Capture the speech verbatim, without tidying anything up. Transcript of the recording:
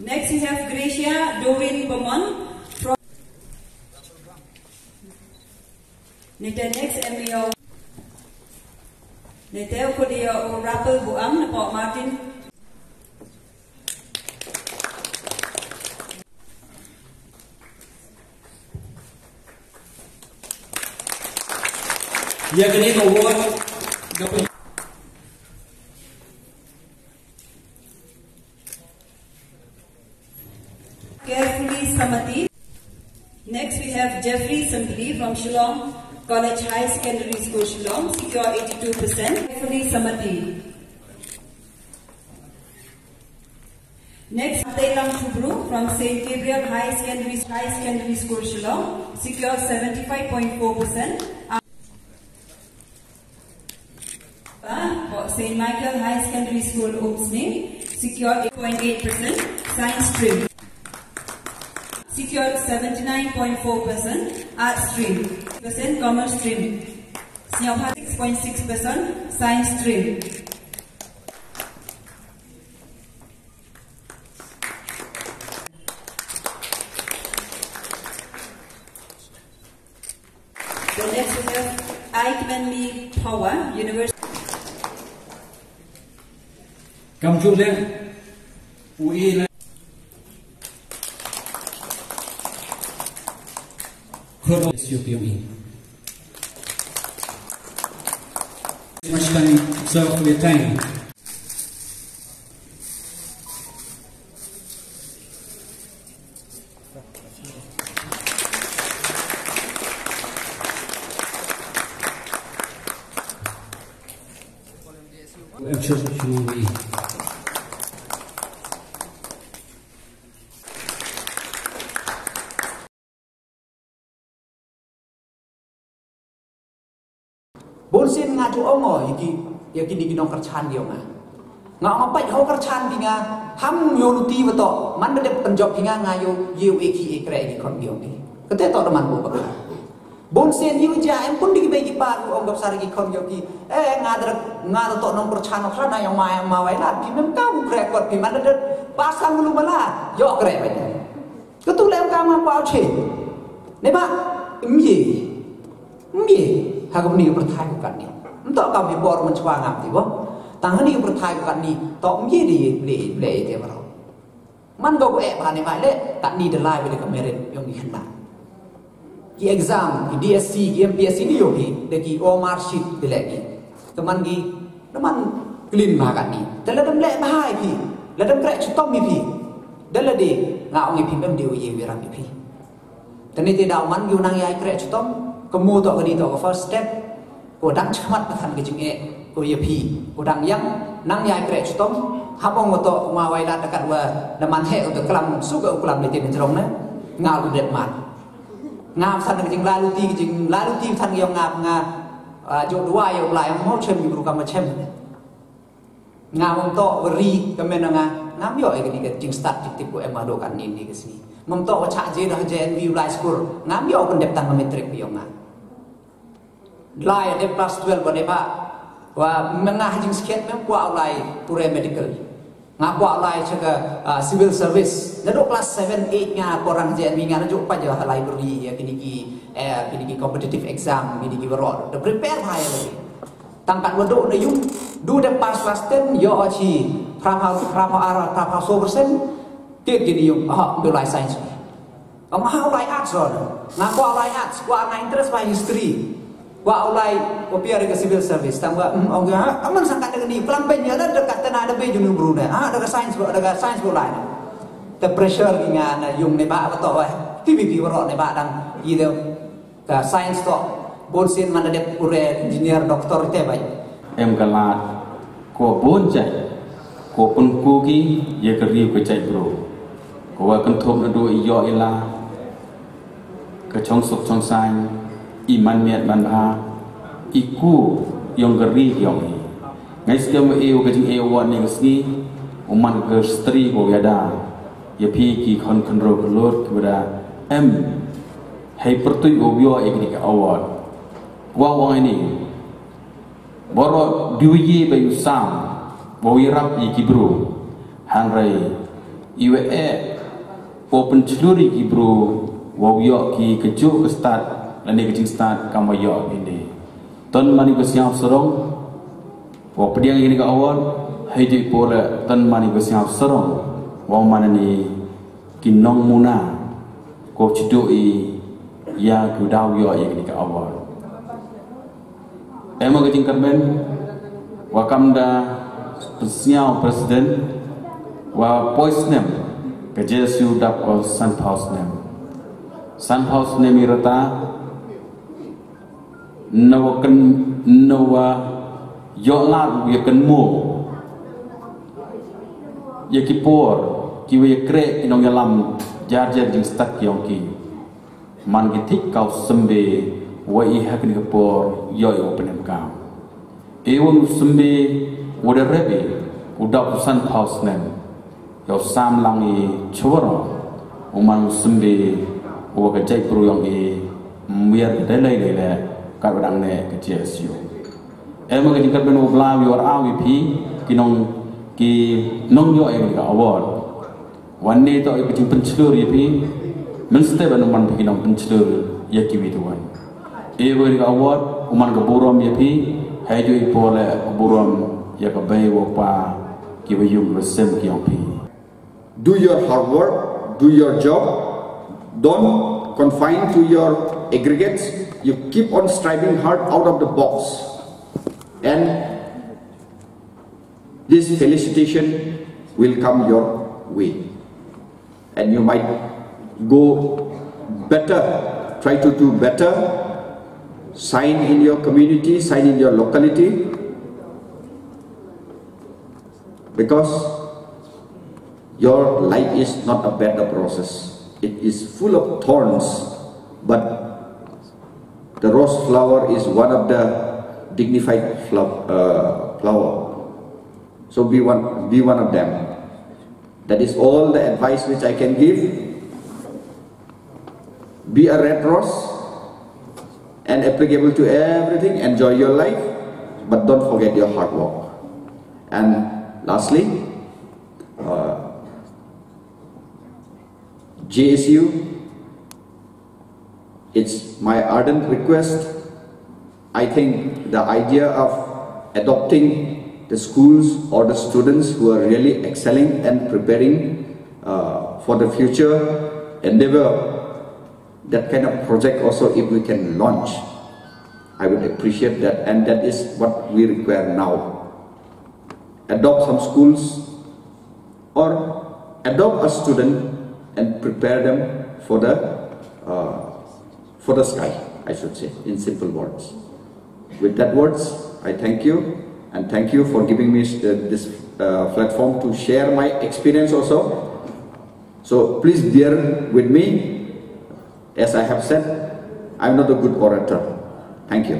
Next we have Gracia Doreen Bomon from Nete next em yow. Nete u kut yow u Rapel Buam na Port Martin. Ya kani ka award ka pyn- Carefully Samati. Next, we have Jeffrey Santli from Shillong College Higher Secondary School, Shillong, secure eighty-two percent. Carefully Samati. Next, Tailang Thubru from Saint Gabriel Higher Secondary, Higher Secondary School, Shillong, secure seventy-five point four percent. Saint Michael Higher Secondary School, Umsning, secure eight point eight percent science stream. Secure seventy-nine point four percent arts stream, percent commerce stream. Sniawbhalang six point six percent science stream. The next we have Aikmenmi Phawa, University. Kamjooh le, u i le. Khot o siu piu i. Much time, sir, for your time. Bun sien nga ju ong o, ya ki, ya kini ki nongkyrchan ki ong nga. Nga ong pait ho kyrchan ki nga, ham yoh luti wa toh, man da dep pynjop ki nga, nga yoh, yoh e ki e kre ki khon ki ong ki. Kate toh da man ko bakla. Bun sien yoh ja, em pun di ki bei ki pa, ong gap sar ki khon ki ong ki. Eh, nga da, nga da toh nongkyrchan o khana yong ma, yong ma Wailadmiki, mem kam kre kot ki, man da dep pasang lu mala, yoh kre bai. Katu le em kam nga pau che. Neibhah, em ye. Em ye. Ha ka bni ka pyrthai ko katni. Em toh kam i bor man chwa ngam ti bo. Tang hani ka pyrthai ko katni. Toh em ye di ble, ble te baro. Man ko ko eh bha neibhah le. Katni da lai bile ka merit yong i khynda. Ki exam, ki D S C, ki M P S C ni yoh ki. Da ki O M R sheet bile ki. Ka man ki, da man clean bha katni. Te la dam le bha i phi. La dam kre chitom i phi. Da la de, nga ong i phi mem de u ye wi rap i phi. Tani te daw man yow nang yai kre chitom, ka mu toh kani toh ka first step, ko dang chmat pathan ka jingeh, ko ya phi, ko dang yang, nang yai kre chitom, hapong ko toh ma Wailad da kat wa, da man he ko toh klam, su ka u klam ni te ni jrong na, nga u dep man. Nga san ka jinglaluti, ka jinglaluti than yong nga, nga, ah, jok dua yow lai, mo chem ni bru kam chem. Nga mem toh wa ri ka men nga, ngam yoh e kani ka jingstad tip tip ko em hadooh katni ni ka sngi. Mem toh wa chah je da J N V u lai skur, ngam yoh pyndep tang ka matric yong nga. Lai dep class twelve wa dep ha, wa mem nga ha jingskhiat mem kwah u lai pure medical. Nga kwah u lai cha ka, ah, civil service. Nadooh class seven, eight nga ko rang J N V nga na jooh pa ja ha library ya kini ki, eh, kini ki competitive exam, kini ki waroh. Da prepare bha ya lagi. Tang kat wa dooh na yung, du dep pass class ten, yoh chi, phra phaw, phra phaw ar, phra phaw so percent, kit kini yung, ah, du lai science. Ong ha u lai arts ro, nga kwah u lai arts, kwah nga interest bha history. Kwah u lai, ko pia ka civil service, tang wa, mm, ong ha, aman sangkat da kani, pelam pen ya da, da kat tena da be junu bru ne, ha, da ka science ko, da ka science ko lai. Te pressure ki nga na yung neibhah wa toh wa, T V P waroh neibhah dang, i de, ka science toh, bun sien man da dep pure engineer, doctor te bai. Em ka lad, ko bun jait, ko pynku ki, ya ka ri ka jait bru. Ko wa kynthup nadooh i yoh i la, ka chong suk chong saiñ, i man miat man bha, i ku, yong ka ri yong i. Ngai skem wa e u ka jing e wa ni ka sngi, u man ka stri ko ya da, ya phi ki khon khynroo khyllood ki wa da, em, Hei pyrtuit wow yoh ya kini ki award. Wow ong ini. Boro diwi ye ba yu sam. Wow yarap ya ki bru. Hanrei. Iwa e, wow pynchlur ya ki bru wow yoh ki ka jooh ka stad, lane ka jingstad kam wa yoh ini. Ton man i ka sñiaw sarong wow pdiang ya kani ka award, hei jooh i por le ton man i ka sñiaw sarong wow man ini ki nongmuna ko chidooh i ya ki daw yoh ya kani ka award. Em ka jingkyrmen wa kam da pynsñiaw president wa poi snem ka J S U dap ko sanphaw snem. Sanphaw snem i rta, nawa kyn, nawa yoh lad ya kynmoo ya ki por ki wa ya kreh ki nongyalam jar jar jingstad ki yong ki. Man ki thik kaw symbe wa i ha kani ka por yoh i wa pynemkaam. E wa u symbe wa da rep i u dap u sanphaw snem. Yow sam lang i chwaro u man u symbe wa ka jaitbru yong i, miar ka dei lai dei le kat wa dang ne ka J S U. Em ka jingkyrmen u Blai u yoh ar aw i phi ki nong, ki nong yoh em ka award. Wan ni toh i ka jingpynchlur ya phi, mynstep ban man phi ki nongpynchlur ya ki wi tu wan. E wa ka award u man ka burom ya phi, hei jooh i por le burom ya ka bei wa pa ki wa yung wa sem ki yong phi. Do your hard work, do your job. Don't confine to your aggregates. You keep on striving hard out of the box. And this felicitation will come your way. And you might go better, try to do better, shine in your community, shine in your locality. Because your life is not a bed of roses. It is full of thorns, but the rose flower is one of the dignified flo-, uh, flower. So be one, be one of them. That is all the advice which I can give. Be a red rose and applicable to everything. Enjoy your life, but don't forget your hard work. And lastly, uh, J S U, it's my ardent request. I think the idea of adopting the schools or the students who are really excelling and preparing, uh, for the future endeavor, that kind of project also, if we can launch, I would appreciate that. And that is what we require now. Adopt some schools or adopt a student and prepare them for the, uh, for the sky, I should say, in simple words. With that words, I thank you, and thank you for giving me, uh, this, uh, platform to share my experience also. So please bear with me. As I have said, I'm not a good orator. Thank you.